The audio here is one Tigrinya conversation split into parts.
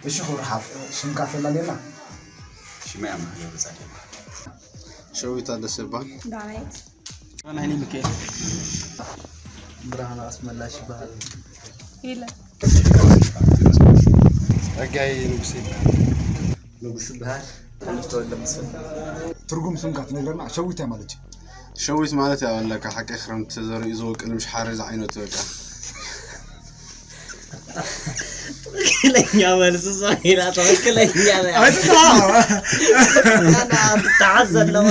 እሺ፣ ክቡር ሓፍ፣ ሽምካ ተላልየና? ሽመይ ኣማኑኤል ወርቅፀጋ ይበሃል። ሸዊት ታደሰ ይበሃል። ዳናይት። ኣነ ሃይለ ሚካኤል። ብርሃን ኣስመላሽ ይበሃል። ሄለን። ጸጋይ ንጉሴ ይበሃል። ንጉስ ይበሃል። ተወልደ መስፍን። ትርጉም ስምካ ትነግረና? ሸዊት እንታይ ማለት እዩ? ሸዊት ማለት ያው ኣለካ ሓቂ ክረምቲ ተዘሪኡ ዝወቅል ምሽ ሓረ ዝዓይነቱ በቃ። ትክክለኛ መልሲ ሶ ኢና ትክክለኛ ናይ ኣይትስማዕ። ኣና ትተዓዝ ዘለዋ።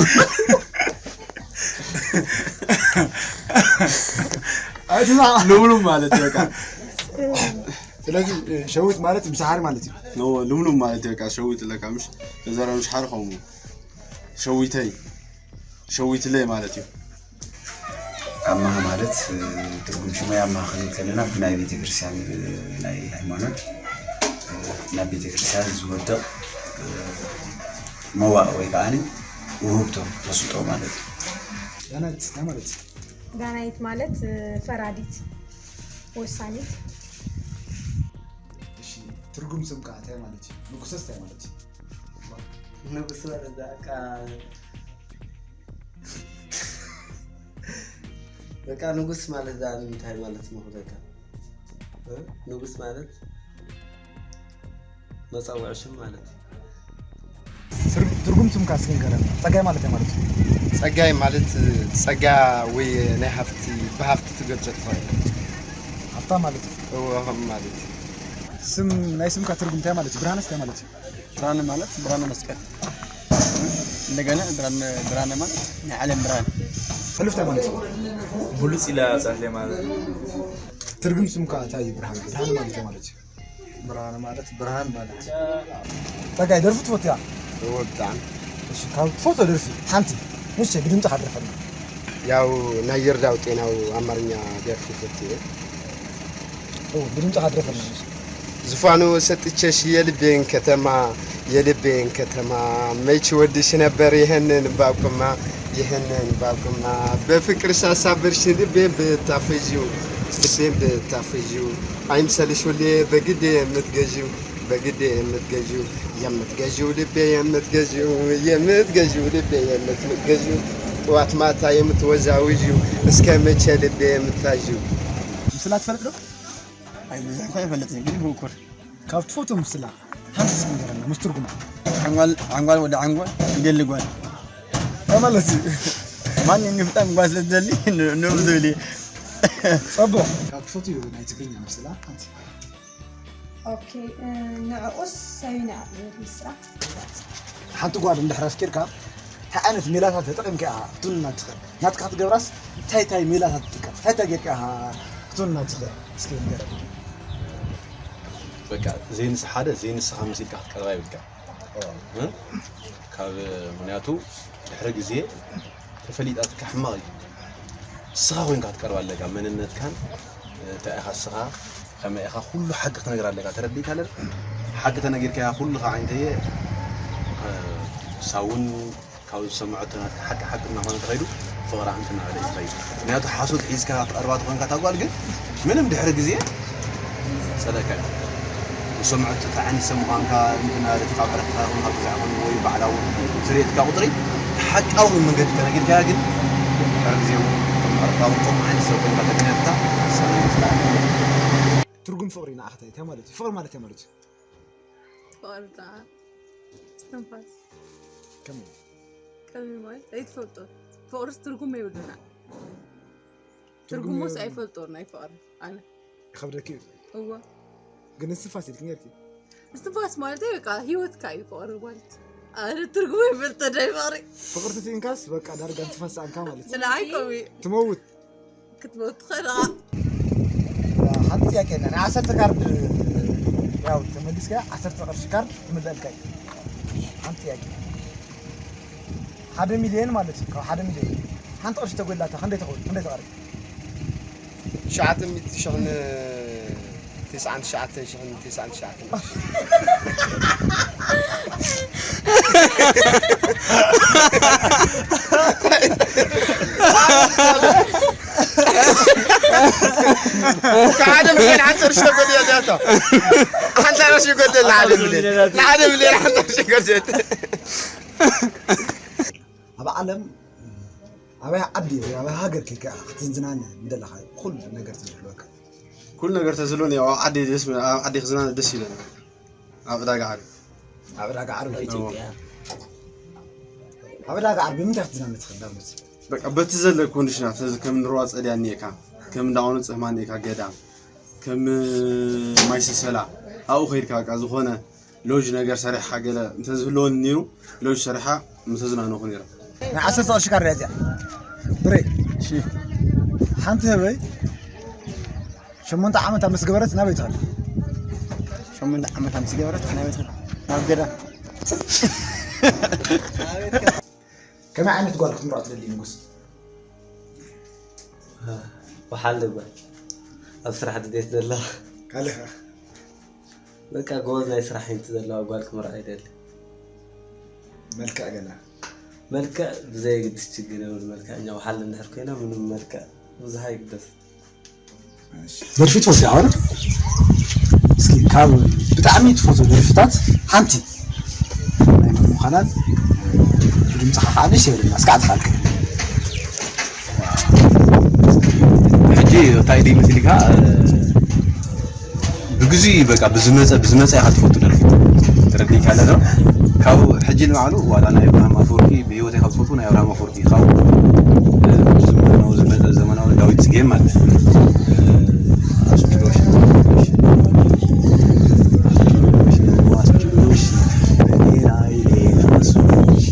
ኣይትስማዕ። ልምሉም ማለት እዩ በቃ። ስለዚ ሸዊት ማለት ምሳሓሪ ማለት እዩ። ኖ፣ ልምሉም ማለት እዩ በቃ። ሸዊት ኣለካ ምሽ ተዘረ ምሽ ሓሪ ከምኡ ሸዊተይ ሸዊትለይ ማለት እዩ። ኣማሃ ማለት ትርጉም ሽሙ ኣማሃ ክንብል ከለና ብናይ ቤተክርስትያን ናይ ሃይማኖት ናብ ቤተክርስትያን ዝወድቕ መዋእ ወይ ከዓ ውህብቶ ተስጦ ማለት እዩ። ዳናይት እንታይ ማለት እዩ? ዳናይት ማለት ፈራዲት ወሳኒት። እሺ፣ ትርጉም ስምካ እንታይ ማለት እዩ? ንጉሰስ እንታይ ማለት እዩ? ንጉስ ማለት በቃ በቃ ንጉስ ማለት ዳ እንታይ ማለት ነው? በቃ ንጉስ ማለት መጸውዒ ሽም ማለት እዩ። ትርጉም ስምካ እስኪ ንገረና። ጸጋይ ማለት እንታይ ማለት እዩ? ጸጋይ ማለት ጸጋ ወይ ናይ ሃፍቲ ብሃፍቲ ትገልጾ ትኽእል። ሃፍታ ማለት እዩ። እወ ከም ማለት እዩ። ስም ናይ ስምካ ትርጉም እንታይ ማለት እዩ? ብርሃነስ እንታይ ማለት እዩ? ብርሃነ ማለት ብርሃነ መስቀል እንደገና ብርሃነ ማለት ናይ ዓለም ብርሃን ሕሉፍ እንታይ ማለት እዩ? ብሉፅ ኢላ ፃህለ ማለት እዩ። ትርጉም ስምካ እንታይ እዩ? ብርሃነ ብርሃነ ማለት እንታይ ማለት እዩ? ብርሃነ ማለት ብርሃን ማለት እዩ። ጸጋይ ደርፊ ትፈቱ እያ? እወ ብጣዕሚ እሺ፣ ካብ ትፈቶ ደርፊ ሓንቲ ንሽ ብድምፅኻ ድረፈልና። ያው ናይ ይርዳው ጤናው ኣማርኛ ደርፊ ፈትየ እዎ፣ ብድምፅኻ ድረፈልና ንሽ። ዝፋኑ ሰጥቼሽ የልቤን ከተማ የልቤን ከተማ መች ወድሽ ነበር ይህንን ባብኩማ ይህንን ባብኩማ በፍቅርሽ አሳብርሽ ልቤን ብታፈዥው ልቤን ብታፈዥው አይምሰልሽ ሁሌ በግዴ የምትገዥው በግዴ የምትገዥው የምትገዥው ልቤ የምትገዥው የምትገዥው ልቤ የምትገዥው ጥዋት ማታ የምትወዛውዥው እስከ መቼ ልቤ የምታዥው ምስላ ትፈልጥ ዶ? ኣይብዙሕ እኳ ይፈልጥ ግን ብኩር ካብ ትፈትዎ ምስላ ሓንቲ እስኪ ንገረና ምስ ትርጉማ። ዓንጓል ዓንጓል ወደ ዓንጓል ይደሊ ጓል ተመለሲ። ማን የሚፍጣን ጓል ስለትደሊ ንብዙ ኢሉ ጸቡቕ። ካብ ትፈትዎ ናይ ትግርኛ ምስላ ሓንቲ። ኦኬ፣ ንዕኡስ ሰቢና ምስላ። ሓንቲ ጓል እንድሕር ኣፍቂርካ እንታይ ዓይነት ሜላታት ተጠቒምካ ኢኻ ክትውንና ትኽእል? ናትካ ክትገብራስ እንታይ እንታይ ሜላታት ትጥቀም? እንታይ እንታይ ጌርካ ኢኻ ክትውንና ትኽእል? እስኪ ንገረኒ። በቃ ዘይንስ ሓደ ዘይንስኻ መሲልካ ክትቀርባ ይብልካ እ? ካብ ምክንያቱ ድሕሪ ግዜ ተፈሊጣትካ ሕማቕ እዩ ንስኻ ኮይንካ ክትቀርባ ኣለካ መንነትካን እንታይ ኢኻ ንስኻ ከመይ ኢኻ ኩሉ ሓቂ ክትነግር ኣለካ ተረዲእካ ኣለካ ሓቂ ተነጊርካያ ኩሉ ከዓ ዓይንተየ ሳውን ካብ ዝሰምዖ እቲ ናትካ ሓቂ ሓቂ እናኾነ ተኸይዱ ፍቕራ እንትን እናበለ እዩ ዝኸይድ ምክንያቱ ሓሶት ሒዝካ ትቐርባ ተኾንካ እታ ጓል ግን ምንም ድሕሪ ግዜ ጸለካ እዩ ዝሰምዖ እቲ ተዓኒሰ ምዃንካ እንትን እናበለ እቲ ካብ ዕረፍትኻ ይኹን ካብ ገዛእ ይኹን ወይ ባዕላ እውን ዝርእየትካ ቁፅሪ ሓቃዊ መንገዲ ተነጊርካያ ግን ድሕሪ ግዜ እውን ከም ዕረፍትኻ እውን ፅቡቕ ዓይነት ሰብ ኮይንካ ተገንየትካ ሰበይ ይመስላል ትርጉም ፍቕሪ ንዓኻ እንታይ ማለት እዩ? ፍቕሪ ማለት እንታይ ማለት እዩ? ፍቕሪ ከዓ እስትንፋስ ከመይ? ከመይ ማለት ኣይትፈልጦ ፍቕርስ ትርጉም የብሉና ትርጉሙስ ኣይፈልጦን ናይ ፍቕሪ ኣነ ይኸብደኪ እዩ። እወ ግን እስትንፋስ ኢልኪ ነርኪ። እስትንፋስ ማለት በቃ ህይወትካ እዩ ፍቕሪ ማለት ኣነ ትርጉም ይፈልጦ ናይ ፍቕሪ ፍቕሪ ትትንካስ በቃ ዳርጋ እንትፋስ ኣንካ ማለት እዩ። ንዓይ ከምኡ እዩ ትመውት ክትመውት ትኽእል ሓንቲ ጥያቄ ኣላ። ናይ ዓሰርተ ካርድ ያው ተመሊስካ ዓሰርተ ቅርሺ ካርድ ትምለልካ እዩ። ሓንቲ ጥያቄ ሓደ ሚልዮን ማለት እዩ። ካብ ሓደ ሚልዮን ሓንቲ ቅርሺ ተጎድላታ ክንደይ ትኸውን? ክንደይ ትቐርብ? ትሽዓተ ሚእቲ ሽሕን ትስዓን ትሽዓተን ሽሕን ትስዓን ትሽዓተን ሓደ ሚልዮን ሓንቲ ቅርሺ ተጎድያ ዳታ ሓንቲ ኣቕርሺ ይጎድለና፣ ሓደ ሚልዮን። ንሓደ ሚልዮን ሓንቲ ኣቕርሺ ይጎድለና። ኣብ ዓለም ኣበይ ዓዲ ወይ ኣበይ ሃገር ከይካ ክትዝናነ ምደለኻ ኩሉ ነገር ተዝህልወካ? ኩሉ ነገር ተዝህልወኒ፣ ያው ኣብ ዓዲ ደስ፣ ኣብ ዓዲ ክዝናነ ደስ ይብለኒ። ኣብ ዕዳጋ ዓርቢ። ኣብ ዕዳጋ ዓርቢ? ኣብ ኢትዮጵያ። ኣብ ዕዳጋ ዓርቢ ምንታይ ክትዝናነ ትኽእል ንኣብነት? በቃ በቲ ዘለ ኮንዲሽናት፣ እዚ ከም ንርዋ ጸድያ እኒኤካ፣ ከም እንዳቆኑ ጽህማ እኒኤካ፣ ገዳም፣ ከም ማይ ሰሰላ፣ ኣብኡ ከይድካ በቃ ዝኾነ ሎጅ ነገር ሰሪሕካ ገለ እንተዝህልወኒ ነይሩ፣ ሎጅ ሰሪሓ ምተዝናነኹ ነይረ። ናይ ዓሰርተ ቅርሺ ካርድ እያ እዚኣ። ብሬ፣ እሺ። ሓንቲ ህበይ ሸሞንተ ዓመት ምስ ገበረት ናበይ ትኸድ? ሸሞንተ ዓመት ምስ ገበረት ናበይ ትኸድ? ናብ ገዳም። ከመይ ዓይነት ጓል ክትምርዖ ትደሊ ንጉስ? ወሓለ ጓል። ኣብ ስራሕ ድሌት ዘላ። ካልእ ኸ? በቃ ጎበዝ ናይ ስራሕ ሂንት ዘለዋ ጓል ክምርዖ ይደሊ። መልክዕ ገለ? መልክዕ ብዘየግድስ ችግር የብሉ። መልክዕ እኛ ወሓለ እንድሕር ኮይና ምንም መልክዕ ብዙሕ ኣይግደስ። እሺ። ደርፊ ትፈቱ ይኸውን? እስኪ ካብ ብጣዕሚ ትፈቱ ደርፍታት ሓንቲ ናይ መን ምዃናት ብድምፅኻ ከዓ ንእሽተይ በለና፣ እስካዕ ትኻልከ። ሕጂ እንታይ ድዩ መሲልካ፣ እ፣ ብግዜ በቃ ብዝመፀ፣ ብዝመፀ ኢኻ ትፈቱ ደርፊ። ተረዲእካ ኣለዶ? ካብ ሕጂ ንባዕሉ ዋላ ናይ ኣብርሃም ኣፈወርቂ ብህይወተይ ካብ ዝፈትዎ ናይ ኣብርሃም ኣፈወርቂ ካብ፣ እ፣ ዘመናዊ ዝመፀ ዘመናዊ ዳዊት ፅጌ ማለት እዩ። እ፣ ኣስችሎሽ፣ ኣስችሎሽ፣ ኣስችሎሽ፣ ሌላ፣ ሌላ፣ ኣስችሎሽ፣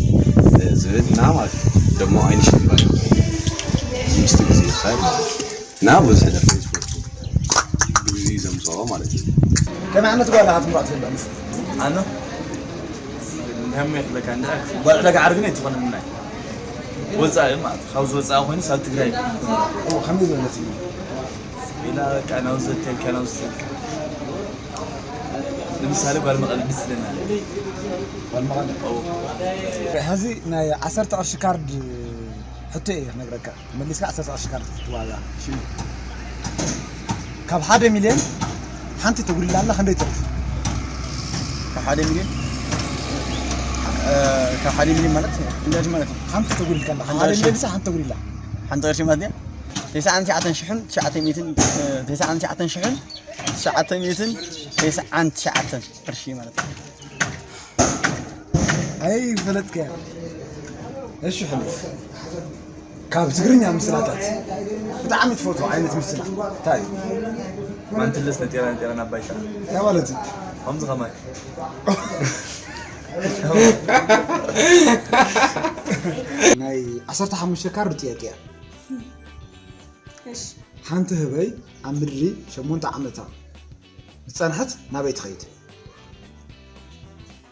እ፣ ዝብል እና ማለት እዩ። ደሞ ዓይንሽ ትባል። ሚስት ጊዜ ይባል ማለት እዩ። እና ብዙሕ ደርፊ ስፖርት ብዙ እዩ ዘምፅኦ ማለት እዩ። ከመይ ዓይነት ጓል ኢኻ ትምርዖ ትብል? ኣነ እንታይ እሞ ይኽለካ እንድሕር ጓል ዕዳጋ ዓርቢ ናይ ትኾነ ምናይ ወፃኢ ማለት እዩ። ካብ ዝወፃኢ ኮይኑ ሳብ ትግራይ። ኦ፣ ከመይ ዝበለት እዩ? ኢላ በቃ ናብዚ ተልካ ናብዚ ተልካ። ንምሳሌ ጓል መቐለ ደስ ይለና። ጓል መቐለ? ኦ። ሕዚ ናይ ዓሰርተ ቅርሺ ካርድ ሕቶ እየ ክነግረካ። መሊስካ ዓሰርተ ቅርሺ ካርድ ክትዋጋ። እሺ። ካብ ሓደ ሚልዮን ሓንቲ ተጉድላ ኣላ፣ ክንደይ ትርፍ? ካብ ሓደ ሚልዮን፣ እ፣ ካብ ሓደ ሚልዮን ማለት ክንደይ ቅርሺ ማለት እዩ? ሓንቲ ተጉድልካ ኣላ። ካብ ሓደ ሚልዮን ሓንቲ ተጉድላ። ሓንቲ ቅርሺ ማለት ድያ? ተስዓን ትሽዓተን ሽሕን ትሽዓተ ሚእትን፣ እ፣ ተስዓን ትሽዓተን ሽሕን ትሽዓተ ሚእትን ተስዓን ትሽዓተን ቅርሺ ማለት እዩ። ኣይ፣ ፈለጥከያ። እሺ፣ ሕሉፍ። ካብ ትግርኛ ምስላታት ብጣዕሚ ትፈትዎ ዓይነት ምስላ እንታይ እዩ? ማንትለስ ነጤራ ነጤራ ናብ ባይታ። እንታይ ማለት እዩ? ከምዚ ከማይ። ናይ ዓሰርተ ሓሙሽተ ካርድ ጥያቄ እያ። እሺ። ሓንቲ ህበይ ኣብ ምድሪ ሸሞንተ ዓመታ ዝጸንሐት ናበይ ትኸይድ?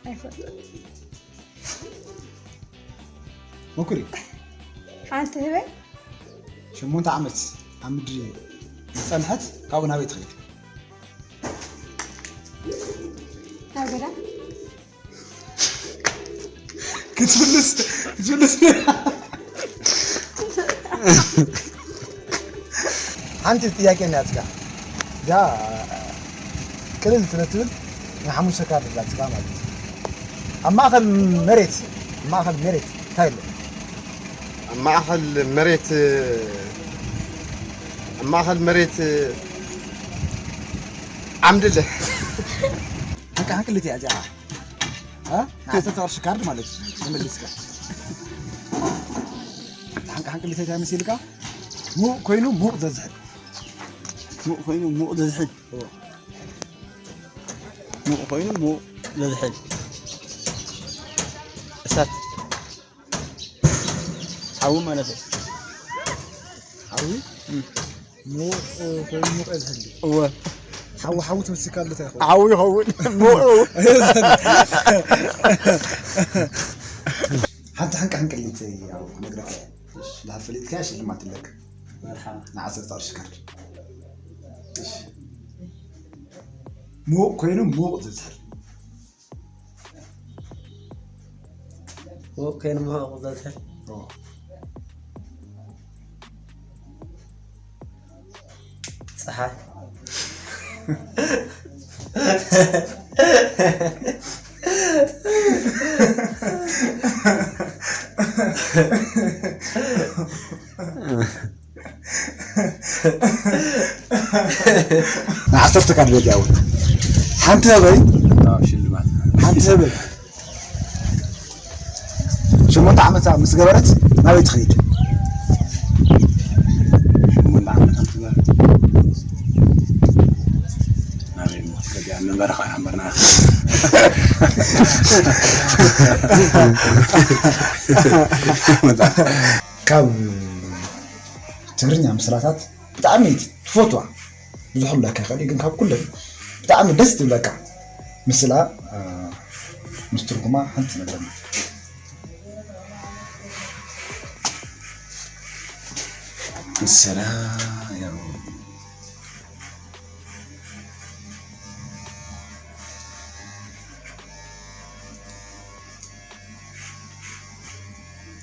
ኣይፈልጥን። ሞክሪ። ሓንቲ ህበይ ሸሞንተ ዓመት ኣብ ምድሪ ዝጸንሐት ካብኡ ናበይ ትኸይድ? ናብ ገዳም። ክትፍልስ፣ ክትፍልስ። ሓንቲ ጥያቄ ናትካ። እዛ ቅልል ስለ ትብል ናይ ሓሙሽተ ካርድ ኣላትካ ማለት እዩ። ኣብ ማእከል መሬት፣ ኣብ ማእከል መሬት እንታይ ኣሎ? ኣብ ማእከል መሬት፣ ኣብ ማእከል መሬት ዓምዲ ኣለ። ሓንቃ ሓንቅሊት እያ እዚኣ። እ? ንዓሰርተ ቅርሺ ካርድ ማለት እዩ። ተመሊስካ። ሓንቃ ሓንቅሊት እንታይ መሲልካ? ሙቕ ኮይኑ ሙቕ ዘዝሕል። ሙቕ ኮይኑ ሙቕ ዘዝሕል። እዎ። ሙቕ ኮይኑ ሙቕ ዘዝሕል። እሳት። ሓዊ ማለት እዩ። ሓዊ? እም። ሙቕ ኮይኑ ሙቕ የዝሕል። እወ። ሓዊ፣ ሓዊ ተወሲካ ኣሎ እንታይ ይኸውን? ሓዊ ይኸውን። ሙቕ ይኸውን። ሓንቲ ሓንቃ ሓንቅሊት ያው ክነግረካ እየ። እሺ። እንድሕር ፈሊጥካያ ሽልማት ኣለካ። መርሓባ። ንዓሰርተ ቅርሺ ካርድ። እሺ። ሙቕ ኮይኑ ሙቕ ዘዝሕል። ሙቕ ኮይኑ ሙቕ ዘዝሕል። ኦ። ጸሓይ። ንዓሰርተ ካርድ በጃ እውን ሓንቲ ህበይ። ሽልማት ሓንቲ ህበይ። ሸሞንተ ዓመታ ምስ ገበረት ናበይ ትኸይድ? ሸሞንተ ዓመታ ምስ ገበረት ናበይ እሞ ትኸድ እያ? ንበረኻ እያ እምበር ናበይ? ካብ ትግርኛ ምስላታት ብጣዕሚ ትፈትዋ? ብዙሕ ክብለካ ይኽእል እዩ፣ ግን ካብ ኩለን ብጣዕሚ ደስ ትብለካ ምስላ፣ እ፣ ምስ ትርጉማ ሓንቲ ትነግረና። ምስላ፣ ያው፣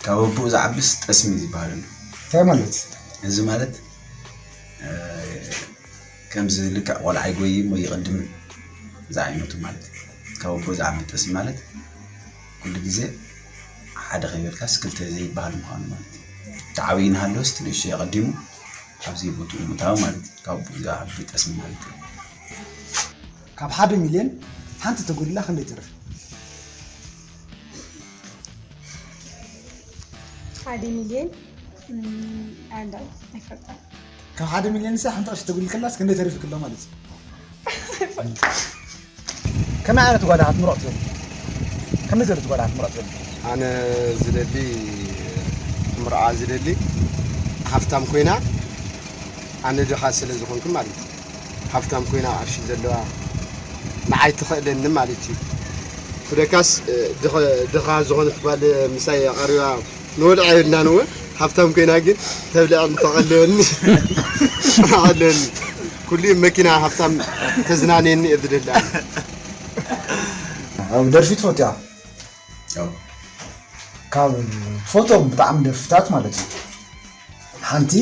ካብ ኣቦኡ ዝዓብስ ጠስሚ ዝበሃል ኣሎ። እንታይ ማለት? እዚ ማለት፣ እ፣ ከምዚ ልክዕ ቆልዓ ኣይጎይን ወይ ይቕድምን ዝዓይነቱ ማለት እዩ። ካብ ኣቦኡ ዝዓቢ ጠስሚ ማለት ኩሉ ግዜ ሓደ ከይበልካስ ክልተ ዘይበሃል ምዃኑ ማለት እዩ። እቲ ዓብዪ እናሃለወስ እቲ ንእሽቶ የቐዲሙ ኣብዚ ቦትኡ ምእታው ማለት እዩ። ካብ ኣቦኡ ዝዓቢ ጠስሚ ማለት እዩ። ካብ ሓደ ሚልዮን ሓንቲ ተጎዲላ ክንደይ ትርፍ? ሓደ ሚልዮን፣ እም፣ ኣንዳ ኣይፈልጣን። ካብ ሓደ ሚልዮን ንሳ ሓንቲ ቅርሺ ተጉልከላስ ክንደይ ተሪፉ ክሎ ማለት እዩ? ከመይ ዓይነት ጓል ክትምረቕ ትብል? ከመይ ዝበለት ጓል ክትምረቕ ትብል? ኣነ ዝደሊ፣ ምርዓ ዝደሊ፣ ሃፍታም ኮይና፣ ኣነ ድኻ ስለ ዝኾንኩ ማለት እዩ። ሃፍታም ኮይና ቅርሺ ዘለዋ ንዓይ ትኽእለኒ ማለት እዩ። ፍደካስ፣ እ፣ ድኸ-፣ ድኻ ዝኾነት ጓል ምሳይ ቀሪባ ንወልዐ የብልናን እወ። ሃፍታም ኮይና ግን ተብልዐኒ ተቐልበኒ። ተቐልበኒ። ኩሉ መኪና ሃፍታም ተዝናንየኒ እየ ዝደሊ ኣነ። ኣብ ደርፊ ትፈትያ? ያው ካብ ትፈትዎም ብጣዕሚ ደርፍታት ማለት እዩ። ሓንቲ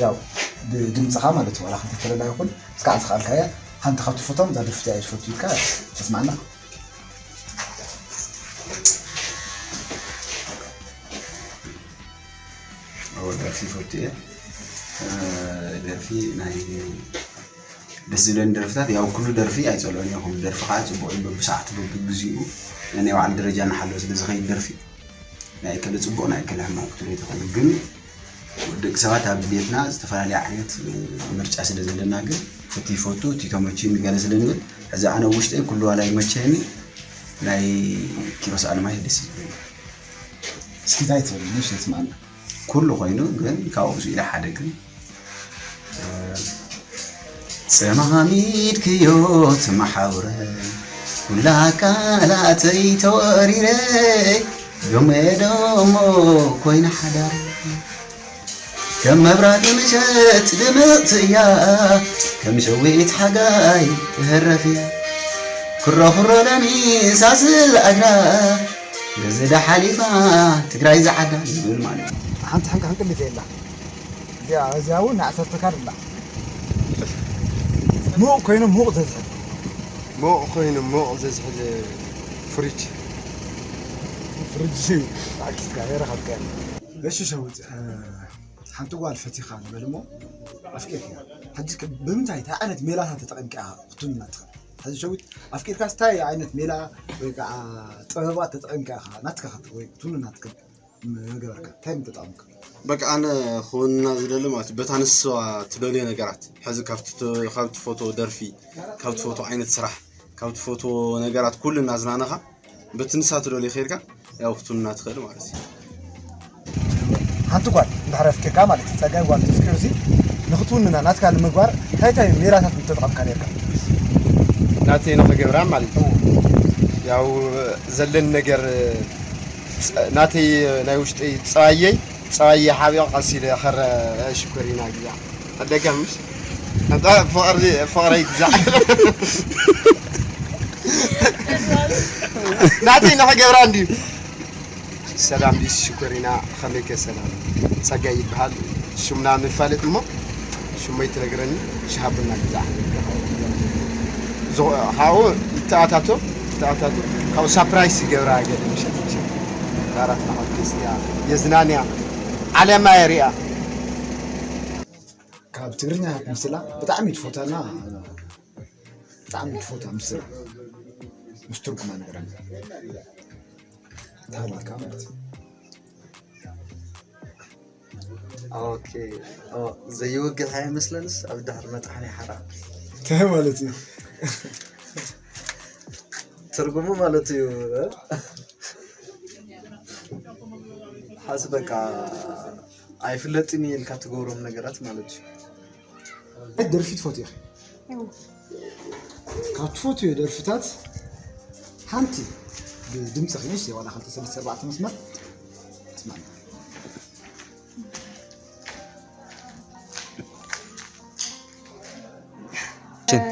ያው ብድምፅኻ ማለት እዩ፣ ዋላ ክንተ ተለላ ይኹን እስካዕ ዝኸኣልካያ ሓንቲ ካብ ትፈትዎም እዛ ደርፊ እዚኣ እየ ዝፈቱ ኢልካ ተስማዕና። ኦ፣ ደርፊ ይፈቱ እየ። እ፣ ደርፊ ናይ ደስ ዝብለኒ ደርፍታት፣ ያው ኩሉ ደርፊ ኣይጸልኦን እየ። ኩሉ ደርፊ ከዓ ጽቡቕ እዩ፣ በብሰዓቱ በብግዚኡ ነናይ ባዕሉ ደረጃ እናሓለወ ስለ ዝኸይድ ደርፊ ናይ እከለ ጽቡቕ ናይ እከለ ሕማቕ ክትብሎ ኣይትኽእልን። ግን ደቂ ሰባት ኣብ ድሌትና ዝተፈላለየ ዓይነት ምርጫ ስለ ዘለና ግን እቲ ይፈቱ እቲ ተመችዩኒ ገለ ስለ ንብል፣ ሕዚ ኣነ ኣብ ውሽጠይ ኩሉ ዋላ ይመቸየኒ ናይ ኪሮስ ኣለማየሁ ደስ እዩ ዝብለኒ። እስኪ እንታይ ትብል? ንእሽተይ ስምዓና። ኩሉ ኮይኑ ግን ካብኡ ስኢለ ሓደ ግን ጸማሚድክዮ ትመሓውረ ኩላ ኣካላተይ ተወሪረ ዶሞ ዶሞ ኮይና ሓዳር ከም መብራቂ ምሸት ድምቕቲ እያ ከም ሸዊት ሓጋይ ትህረፍ እያ ክሮ ክሮ ለሚሳ ስለ እግራ ገዘዳ ሓሊፋ ትግራይ ዝዓዳ ይብል ማለት እዩ። ሓንቲ ሕንቅሕንቅሊት የላ። እዚኣ፣ እዚኣ እውን ንዓሰርተ ካርድ ኣላ። ሙቕ ኮይኑ ሙቕ ዘዝሕል። ሙቕ ኮይኑ ሙቕ ዘዝሕል ፍሪጅ። ፍሪጅ ተዓጊስካ፣ የረኸብካ። እሺ ሸዊት፣ እ፣ ሓንቲ ጓል ፈቲኻ ንበል እሞ ኣፍቂርካ። ሕጂ ከ ብምንታይ፣ እንታይ ዓይነት ሜላታት ተጠቒምካ ኢኻ ክትውንና ትኽእል? ሕዚ ሸዊት ኣፍቂርካስ እንታይ ዓይነት ሜላ ወይ ከዓ ጥበባት ተጠቒምካ ኢኻ ናትካ ክት-፣ ወይ ክትውንና ትኽእል? ምገበርካ? እንታይ ምተጠቐምካ? በቃ ኣነ ክውንና ዝደሊ ማለት እዩ፣ በታ ንስዋ ትደልዮ ነገራት፣ ሕዚ ካብ ትፈትዎ ደርፊ፣ ካብ ትፈትዎ ዓይነት ስራሕ፣ ካብ ትፈትዎ ነገራት ኩሉ እናዝናነኻ፣ በቲ ንሳ ትደልዮ ከይድካ፣ ያው ክትውንና ትኽእል ማለት እዩ። ሓንቲ ጓል እንድሕር ኣፍቂርካ ማለት እዩ፣ ጸጋይ ጓል ተፍቅር እዚ ንኽትውንና ናትካ ንምግባር እንታይ እንታይ ሜላታት ምተጠቐምካ ነርካ? ናተይ ንኽገብራ ማለት እዩ። ያው ዘለኒ ነገር ጸ-፣ ናተይ ናይ ውሽጠይ ጸባየይ፣ ጸባየይ ሓቢቐ ቀስ ኢለ ከረ ሽኮሪና ግዛ። ቀደካ ምሽ? ኣንታ ፍቕሪ፣ ፍቕረይ ግዛ። ናተይ ንኽገብራ እንድዩ። ሰላም ዲስ ሽኮሪና፣ ከመይከ ሰላም? ጸጋይ ይበሃል። ሽምና ንፋለጥ እሞ ሽመይ ትነግረኒ፣ ሽሃብና ግዛ። ካብኡ ይተኣታቶ ይተኣታቶ ካብኡ ሳፕራይስ ይገብራ። ገለ ምሸት ምሸት ዳራት ናዖት ገስትያ የዝናንያ ዓለማ የሪኣ። ካብ ትግርኛ ምስላ ብጣዕሚ ትፎታና። ብጣዕሚ ትፎታ ምስላ ምስ ትርጉማ ንገረና። ታላካ ማለት እዩ። ኦኬ። ዘይውግሕ ኣይመስለንስ ኣብ ድሕር መጣሕኒ ሓራ። እንታይ ማለት እዩ? ትርጉሙ ማለት እዩ። ሓስ በቃ ኣይፍለጥን ኢልካ ትገብሮም ነገራት ማለት እዩ። ደርፊ ትፈትዮ? ካብ ትፈትዮ ደርፍታት ሓንቲ ብድምፂ ክነሽ ዋላ ክልተ ሰለስተ ኣርባዕተ መስመር ትስማዕ።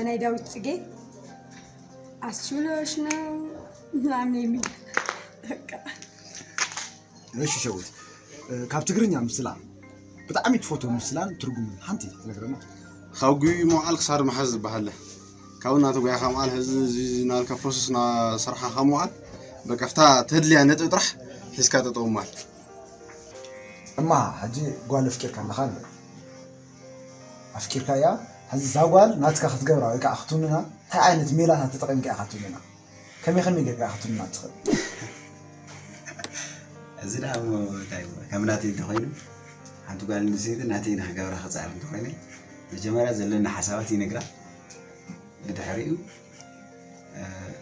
ናይ ዳዊት ፅጌ አስችሎሽ ነው ምናምን የሚል በቃ እሺ ሸዊት፣ ካብ ትግርኛ ምስላ ብጣዕሚ ትፈትዎ ምስላን ትርጉምን ሓንቲ ትነግረና? ካብ ጉይ መውዓል ክሳድ መሓዝ ዝበሃል ካብ እናተጓየኻ መዓል ሕዚ እዚ ናልካ ፕሮሰስ እናሰርሓኻ መዋል በቃ ፍታ ተድልያ ነጥብ ጥራሕ ሒዝካ ጠጠው ማል። እማ ሕጂ ጓል ኣፍቂርካ ኣለኻ ንበል። ኣፍቂርካያ፣ ሕዚ እዛ ጓል ናትካ ክትገብራ ወይ ከዓ ክትውንና እንታይ ዓይነት ሜላታት ተጠቒምካ ኢኻ ክትውንና? ከመይ ከመይ ጌርካ ኢኻ ክትውንና ትኽእል? እዚ ደኣ እሞ እንታይ እሞ ከም ናተይ እንተኾይኑ ሓንቲ ጓል ኣንስተይቲ ናተይ ንክገብራ ክፅዕር እንተኾይነ መጀመርያ ዘለኒ ሓሳባት ይነግራ። ብድሕሪኡ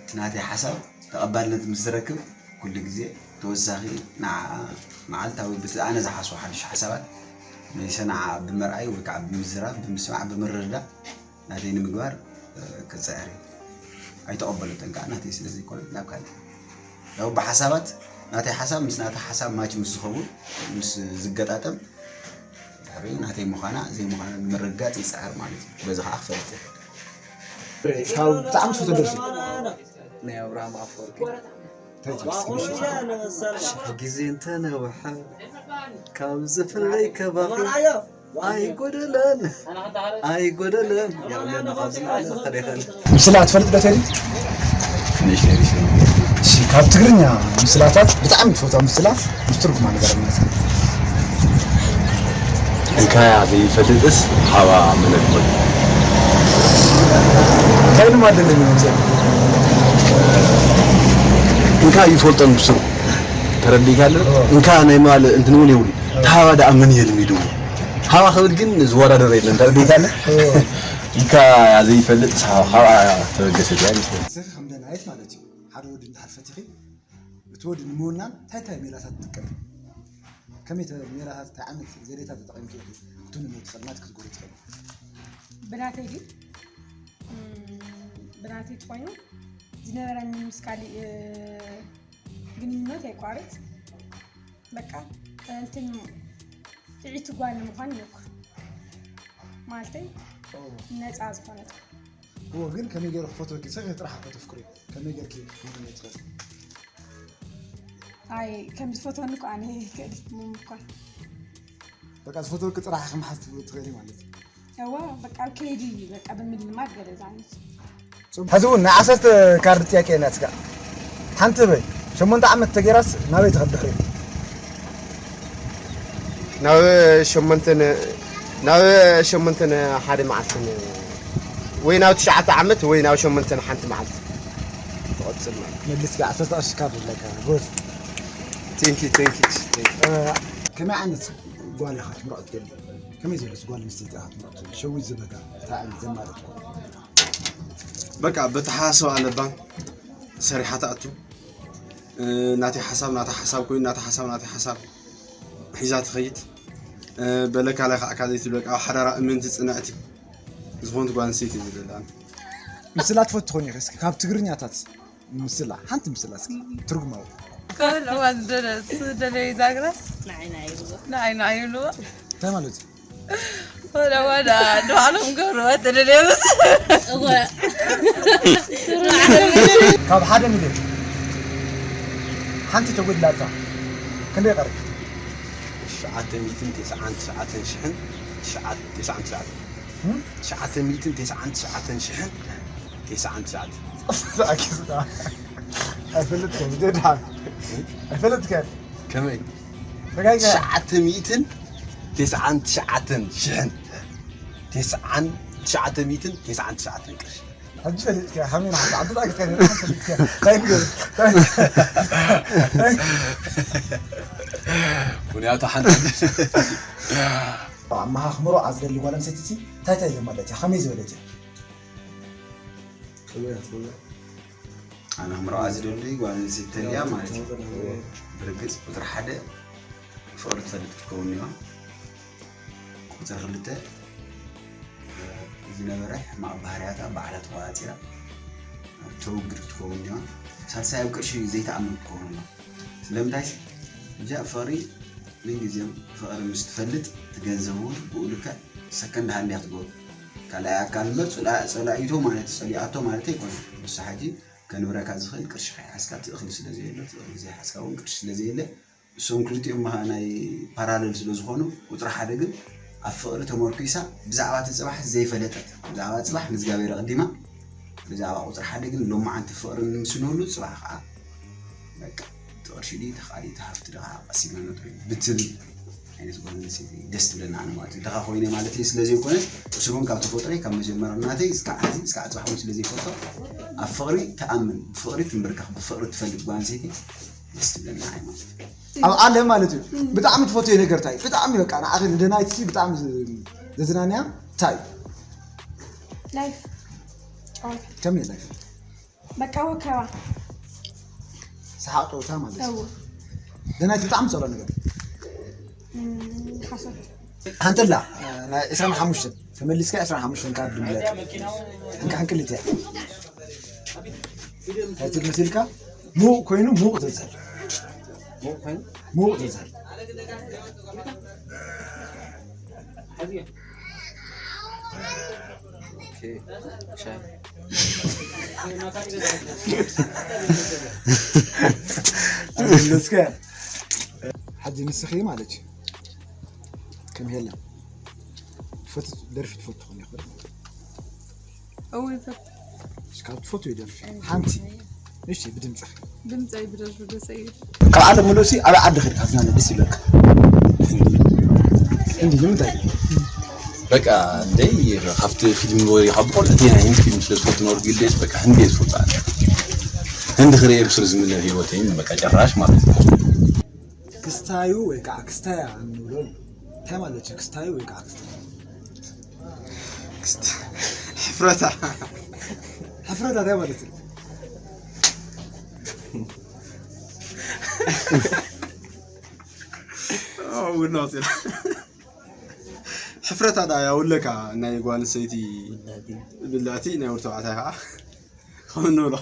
እቲ ናተይ ሓሳብ ተቐባልነት ምስ ዝረክብ ኩሉ ግዜ ተወሳኺ ንዓኣ መዓልታዊ ብቲ ኣነ ዝሓስቦ ሓድሽ ሓሳባት መሊሰ ንዓኣ ብምርኣይ ወይ ከዓ ብምዝራብ ብምስማዕ ብምርድዳእ ናተይ ንምግባር ክፅዕር እየ። ኣይተቐበለቶን ከዓ ናተይ ስለ ዘይኮነ ናብ ካልእ ያው ብሓሳባት ናተይ ሓሳብ ምስ ናታ ሓሳብ ማች ምስ ዝኸውን ምስ ዝገጣጠም ድሕሪ ናተይ ምዃና ዘይምዃና ንምርግጋፅ ይፅዕር ማለት እዩ። በዚ ከዓ ክፈልጥ ይኽእል። ካብ ብጣዕሚ ትፈትዎ ደርፊ ናይ ኣብርሃም ኣፈወርቂ እንታይ ትብል እስኪ ንሽሻ? ሽሕ ግዜ እንተነውሐ ካብ ዝፍለይ ከባኺ ኣይጎደለን ኣይጎደለን ያብለና ካብ ዝለዓለ ክኸደ ይኽእል። ምስላ ትፈልጥ ዶ ቴዲ? ንእሽተይ ንእሽተይ እሺ፣ ካብ ትግርኛ ምስላታት ብጣዕሚ ትፈትዋ ምስላ ምስ ትርጉማ ንገረና እስኪ። እንካያ ዘይፈልጥስ ሃባ መለኮት እንታይ ድማ ደለኝ መምፅእ እንካ ይፈልጦን ብስሩ ተረዲካለ እንካ ናይ ምባል እንትን እውን የብሉ ተሃባ ደኣ መን የልሚድዎ ሃባ ክብል ግን ዝወዳደር የለን ተረዲካለ እንካ ዘይፈልጥ ሃባ ተበገሰት እያ ይመስለኒ ንስኺ ከም ደላይት ማለት እዩ ሓደ ወዲ እንድሕር ፈቲኺ እቲ ወዲ ንምውናን እንታይ እንታይ ሜላታት ትጥቀም ከመይ ተ- ሜላታት እንታይ ዓይነት ዘዴታት ተጠቒምኪ ኢኺ ክትውንኒ ትኽእል ናትኪ ክትገብሪ ትኽእል ብናተይ ድዩ እም፣ ብናተይ ተኾይኑ ዝነበረኒ ምስ ካሊእ እ፣ ግንኙነት የቋርፅ በቃ እንትን ጥዒቲ ጓል ንምዃን ይሞክር ማለተይ ነፃ ዝኾነት እዎ ግን ከመይ ገይሩ ክፈትወኪ ንስኺ ጥራሕ ከተፍቅሪ ከመይ ገይርኪ ክትውንኒ ትኽእል ኣይ ከም ዝፈትወኒ እኮ ኣነ ይክእል ምምኳን በቃ ዝፈትወኪ ጥራሕ ክምሓዝ ትኽእሊ ማለት እዩ እዋ በቃ ኣብ ከይዲ በቃ ብምልማድ ገለ ዝዓይነት ሕዚ እውን ናይ ዓሰርተ ካርድ ጥያቄ ናትካ ሓንቲ በይ ሸሞንተ ዓመት ተገይራስ ናበይ ትኸድ ድሕሪኡ ናብ ሸሞንተን ናብ ሸሞንተን ሓደ መዓልትን ወይ ናብ ትሽዓተ ዓመት ወይ ናብ ሸሞንተን ሓንቲ መዓልቲ ትቐፅል ማለት መልስ ጋ ዓሰርተ ቅርሺ ካርድ ኣለካ ጎዝ ቴንኪ ቴንኪ ከመይ ዓይነት ጓል ኢኻ ትምርዖ ትደሊ ከመይ ዝበለት ጓል ኣንስተይቲ ኢኻ ትምርዖ ትደሊ ሸዊት ዝበጋ እንታይ ዓይነት ዘማረፅኩ በቃ በተሓሳስባ ኣለባ ሰሪሓ ትኣቱ ናተይ ሓሳብ ናታ ሓሳብ ኮይኑ ናታ ሓሳብ ናተይ ሓሳብ ሒዛ ትኸይድ በለካ ለካዕካ ዘይትብል በቃ ኣብ ሓዳራ እምንቲ ፅንዕቲ ዝኾነት ጓል ኣንስተይቲ እየ ዝደሊ ኣነ ምስላ ትፈቱ ትኾን ኢኺ እስኪ ካብ ትግርኛታት ምስላ ሓንቲ ምስላ እስኪ ትርጉማዊ ከብልዕዋ ዝደለየይ ዛግራ ንዓይ ንዓይ ይብልዎ ንዓይ ንዓይ ይብልዎ እንታይ ማለት እዩ ወዳ ወዳ ንባዕሎም ገብርዋ ተደልዮምስ ካብ ሓደ ሚልዮን ሓንቲ ተጎድላታ ክንደይ ቀርብ ትሽዓተ ሚእትን ተስዓን ትሽዓተን ሽሕን ትሽዓተ- ተስዓን ትሽዓተን እም? ትሽዓተ ሚእትን ተስዓን ትሽዓተን ሽሕን ተስዓን ትሽዓተ። ኣይፈልጥከን ደድሓን ኣይፈልጥከን ከመይ? ተጋይገ ትሽዓተ ሚእትን ተስዓን ትሽዓተን ሽሕን ተስዓን ትሽዓተ ሚእትን ተስዓን ትሽዓተን ቅርሺ። ሕጂ ፈሊጥከ ከመይ ንሓንቲ ዓዲ ጣቂስካ ፈሊጥከ እንታይ ንገር ምክንያቱ ሓንቲ ኣመኻኽምሮ ኣዝደሊ ጓል ኣንስተይቲ እንታይ እንታይ ዘማለት እያ ከመይ ዝበለት እያ ኣነ ክምርዖ ዝደሊ ጓል ኣንስተይቲ ተልያ ማለት እዩ። ብርግፅ ቁፅሪ ሓደ ፍቕሪ ትፈልጥ ክትከውን እኒዋ። ቁፅሪ ክልተ ዝነበረ ሕማቕ ባህርያታ ባዕላ ተቆፃፂራ ተውግድ ክትከውን እኒዋ። ሳልሳይ ኣብ ቅርሺ ዘይተኣምን ክትከውን እኒዋ። ስለምንታይ እጃ ፍቕሪ ምንግዜም ፍቕሪ ምስ ትፈልጥ ትገንዘብ እውን ብኡ ልክዕ ሰከንድ ሃንድ እያ ክትገብሮ። ካልኣይ ኣካል እምበር ፀላኢቶ ማለት ፀሊኣቶ ማለት ኣይኮነ። ንሳ ሕጂ ከንብረካ ዝኽእል ቅርሺ ከይሓዝካ ትእኽሊ ስለ ዘየሎ ትእኽሊ ዘይሓዝካ እውን ቅርሺ ስለ ዘየለ እሶም ክልቲኦም ናይ ፓራለል ስለ ዝኾኑ ቁፅሪ ሓደ ግን ኣብ ፍቕሪ ተመርኩሳ ብዛዕባ እቲ ፅባሕ ዘይፈለጠት ብዛዕባ ፅባሕ ንእግዚኣብሔር ኣቐዲማ ብዛዕባ ቁፅሪ ሓደ ግን ሎማዓንቲ ፍቕሪ ንምስነሉ ፅባሕ ከዓ በቃ እቲ ቅርሺ ድዩ ተኻሊ እቲ ሃፍቲ ድኻ ቀሲና ነጥሪ ብትብል ዓይነት ጓል ኣንስተይቲ ደስ ትብለና ኣነ ማለት እዩ። ድኻ ኮይነ ማለት እዩ ስለ ዘይኮነ እሱ እውን ካብ ተፈጥሮ ካብ መጀመርያ ናተይ እስካዕ ሕዚ እስካዕ ፅባሕ እውን ስለ ዘይፈልጦ ኣብ ፍቕሪ ትኣምን ብፍቕሪ ትንብርከኽ ብፍቕሪ ትፈልጥ ጓል ኣንስተይቲ ደስ ትብለና ኣነ ማለት እዩ። ኣብ ዓለም ማለት እዩ ብጣዕሚ ትፈትዮ ነገር እንታይ እዩ? ብጣዕሚ በቃ ንዓኺ ንደናይት ሲ ብጣዕሚ ዘዝናንያ እንታይ እዩ? ላይፍ ጨዋታ ከመይ ላይፍ በቃ ወከባ ሰሓቕ ጨወታ ማለት እዩ። ሰው ደናይት ብጣዕሚ ዝፀልኦ ነገር ሓሶት ሓንተላ ናይ ዕስራን ሓሙሽተን ተመሊስካ ዕስራን ሓሙሽተን ካብ ድምለት ሓንካ ሓንክልት እያ እንታይ ትብል መሲልካ ሙቕ ኮይኑ ሙቕ ትብል ሙቕ ትብል እስከ ሕጂ ንስኺ ማለት እዩ ከም ሄለን ትፈቱ ደርፊ ትፈቱ ኾን ይኽእል እው ይፈቱ ካብ ትፈቱ ደርፊ ሓንቲ እሺ ብድምፅኺ ድምፀይ ብደርፊ ደሰ እዩ ካብ ዓለም ሙሉእ ሲ ኣበይ ዓዲ ኸድካ ዝናነ ደስ ይብለካ እንዲ ንምንታይ በቃ እንደይ ካብቲ ፊልም ወይ ካብ ቆልዕቲ ናይ ህንዲ ፊልም ስለ ዝፈቱ ኖር ጊልዴስ በቃ ህንዲ እየ ዝፈቱ ኣነ። ህንዲ ክርእየ ብስሩ ዝምነ ህይወተይን በቃ ጨራሽ ማለት እዩ። ክስታዩ ወይ ከዓ ክስታያ እንብሎ እንታይ ማለት እዩ ክስታዩ ወይ ከዓ ክስታያ ሕፍረታ ሕፍረታ እንታይ ማለት እዩ ውናውፅና ሕፍረታ ዳ ያውለካ ናይ ጓል ሰይቲ ብላቲ ናይ ወዲ ተባዕታይ ከዓ ከምንብሎ